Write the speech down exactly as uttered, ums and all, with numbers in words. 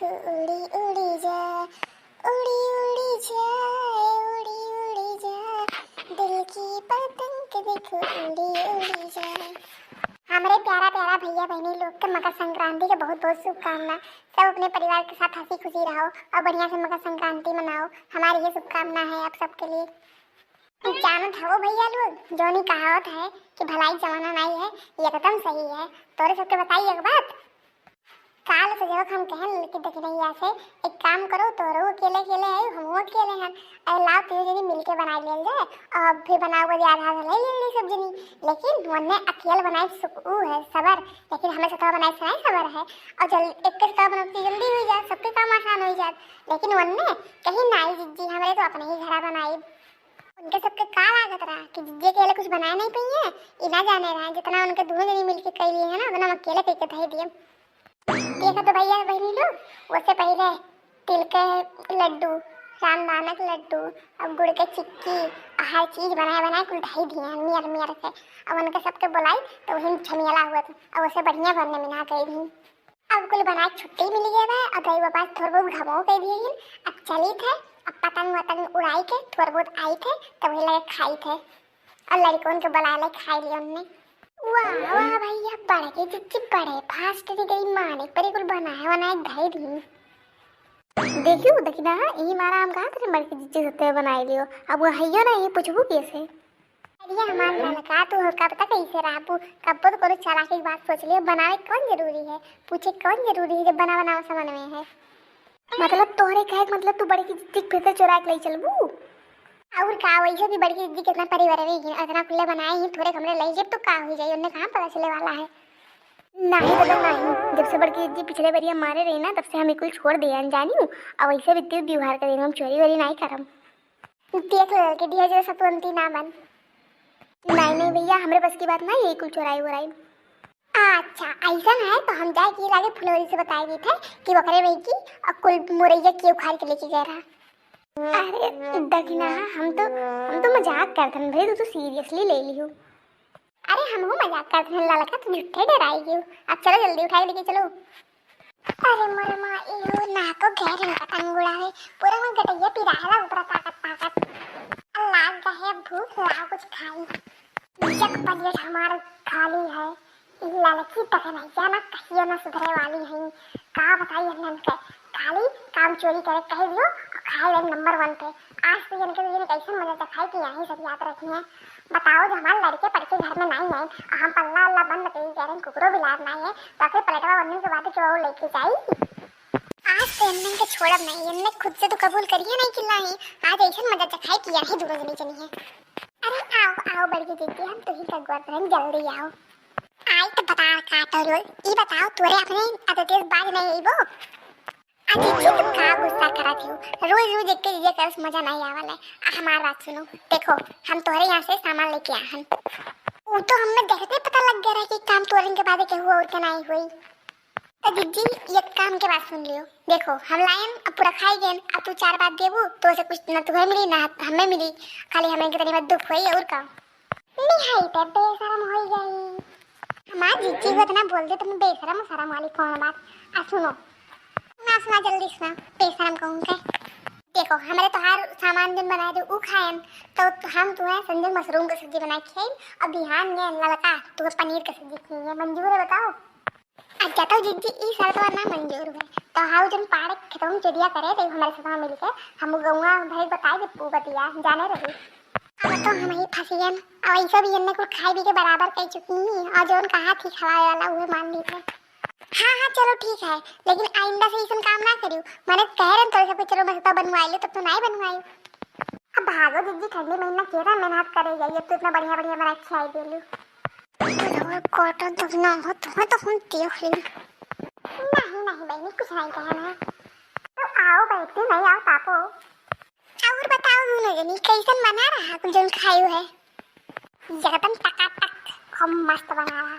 उड़ी उड़ी जा, उड़ी उड़ी जा, उड़ी उड़ी जा, दिल की पतंग देखो उड़ी उड़ी जा। हमरे प्यारा प्यारा भैया बहनी लोग के मकर संक्रांति के बहुत बहुत शुभकामना। सब अपने परिवार के साथ हंसी खुशी रहो और बढ़िया से मकर संक्रांति मनाओ। हमारी ये शुभकामना है आप सबके लिए। जानत हवो भैया लोग, जौनी कहावत है कि भलाई जमाना नाई है, ये एकदम सही है। तोरे सबके बताई एक बात, काल से जब हम कहन कि दखिनैया से, एक काम करो, तोरो अकेले अकेले है, हमहू अकेले हन, अरे लाओ तीनों जनी मिलके बनाई लेल जाए, और फिर बनाओ बजे आधा आधा ले ले सब जनी। लेकिन वन्ने अकेले बनाए सुख ऊ है सबर, लेकिन हमें सतवा बनाए से नाई सबर है। और जल एक के सतवा बनाते जल्दी हुई जात, सबके काम आसान हुई जात। लेकिन वन्ने कहीं नाई जिज्जी, हमरे तो अपने ही घरा बनाई। उनके सबके का लागत रहा कि जिज्जी अकेले कुछ बनाए नाई पइहें, ई ना जाने रहा जितना उनके दोनों जनी मिलके कई लिए है ना, उतना हम अकेले कई के धई दिए। देखा तो भैया बहनी लोग, ओसे पहिले तिल के लड्डू, रामदाना के लड्डू, और गुड़ के चिक्की, और हर चीज बनाए बनाए कुल धई दिए हैं मियर मियर के। अब उनके सबके बोलाई तो वही झमेला हुआ था, और ओसे बढ़िया बनने में ना गई भी। अब कुल बनाए छुट्टी मिल गया बा, अब रही बस थोड़ बहुत घमो कई दिए हैं। अब चलित है, अब पतंग वतंग उड़ाई के थोड़ बहुत आई थे, तब वही लगे खाई थे। और लड़कों के बुलाए ले खाई लियो उनने। वाह वाह भैया, बड़की जिज्जी बड़े fast थी गई, माने परी कुल बनाए बनाए धई दी। देखियो दखिनहा, यही मारा हम कहा थे बड़की जिज्जी सत्ते बनाए लियो। अब वो हइयो ना, ये पूछबू कैसे? अरे हमार ललका, तू हो कब तक ऐसे रहबू? कब्बो तो कोनो चालाकी के बात सोच लियो, बनावे कौन जरूरी है, पूछे कौन जरूरी है जब बना बनावा समझ में है। मतलब तोहरे कहे के मतलब तू बड़की जिज्जी के फिर से चुरा के ले चलबू? और का, वैसे भी बड़की जिज्जी कितना परिवार में ही, इतना कुल्ले बनाए ही, थोड़े हमरे ले जेब तो का हो जाई, उन्हें कहाँ पता चले वाला है। नहीं दादा नहीं, जब से बड़की जिज्जी पिछले बरिया मारे रही ना, तब से हम कुल छोड़ दिए अनजानी हूँ। अब ऐसे भी तेज व्यवहार करेंगे, हम चोरी वोरी नहीं करम। देख लो के दिया जैसा तुरंती ना मन। नहीं नहीं भैया, हमरे बस की बात ना यही कुल चोराई वोराई। अच्छा ऐसा है तो हम जाए की लागे फुलौरी से बताए गए थे कि वकरे वही की और कुल मुरैया की उखाड़ के लेके गए रहा। अरे दखिनहा, हम तो, हम तो मजाक करत हन भाई, तू तो seriously ले लियो। अरे हमहू मजाक करत हन ललका, तू झूठे डराई गयो। अब चलो जल्दी उठाई लेके चलो। अरे मोर माँ, इहो नाको गैर इनका तंगुड़ा है, पूरा मन गटैया पिराहला ऊपर ताकत ताकत। लाग गए भूख, लाओ कुछ खाई। एक plate हमार खाली है। ई ललकी दखिनैया ना कहियो ना सुधरे वाली है। का बताई इन्हन के, खाली काम चोरी करे कह दियो और खाए वाली number one पे। आज तो इनके दिन कैसन मजा चखाई कि यहीं सब याद रखी हैं। बताओ, जो हमारे लड़के पड़के घर में नहीं आए, हम पल्ला अल्ला बंद करी, कह रहे कुकरो बिलार नहीं है, तो आखिर प्लेटवा बनने के बाद जो वो लेके जाई। आज तो इन्हन के छोड़ब नहीं, इन्हन खुद से तो कबूल करिए नहीं कि नहीं। आज ऐसन मजा चखाई कि यहीं दोनों जनी चली है। अरे आओ, आओ बड़की दीदी, हम तुही का गोर धरन, जल्दी आओ। आई तो बता का तो रोल, ई बताओ तोरे अपने अदतेस बाज नहीं अइबो? आ दीदी तुम का गुस्सा करत हो? रोज रोज एक के चीजें करस मजा नहीं आवल है। आ हमार बात सुनो, देखो हम तोहरे यहाँ से सामान लेके आ हन। ऊ तो हमें देखते पता लग गया रहा कि काम तोरन के बाद केहू और के नहीं हुई। तो दीदी एक काम के बात सुन लियो, देखो हम लायन अब पूरा खाई गेन, अब तू चार बात देबू तो उसे कुछ ना तुम्हें मिली ना हमें मिली, खाली हमें कितनी बात दुख हुई और का। निहाई पे बेशरम होई गई। हमार जीजी को इतना बोल दे, तुम बेशरम शरम वाली कौन बात। आ सुनो, ना सुना, जल्दी सुना, बेशरम कहूँ के। देखो, हमरे तोहार सामान जन बनाए दे, ऊ खाएन, तो हम तुम्हें संजय मशरूम के सब्जी बनाए खियाई, और बिहान में ललका तुम्हें पनीर के सब्जी खियाई। मंजूर है, बताओ? अच्छा, तो जीजी, ई शर्त ना मंजूर है, तो हाउ जन पाड़े खेतों में चुरिया करे, तो हमारे साथ मिलके हम गौवा भरे बताए दे, पू बतिया, जाने रही। अब तो हम ही फंसियन, अब ऐसा भी इनने कुल खाई पी के बराबर कर चुकी हैं, और जौन कहा थी खवाए वाला, उहे मान ली थे। हाँ, हाँ, चलो ठीक है, लेकिन आइंदा से ऐसन काम ना करियो। मैंने कह रहे तोरे सबके चलो मसता बनवाई ले, तब तो नहीं बनवाई। अब भागो दीदी, ठंडी महीना केरा मेहनत करे जाइए, तू इतना बढ़िया बढ़िया बना खिलाई दे लू। और कॉटन तो ना हो, तुम्हें तो हम देख ली। नहीं, नहीं बहनी, कुछ नहीं कहना है। तो आओ बैठती नहीं, आओ तापो। और बताओ दोनों जनी, कैसन बना रहा कुल जौन खायु है? एकदम टकाटक, खूब मस्त बना रहा।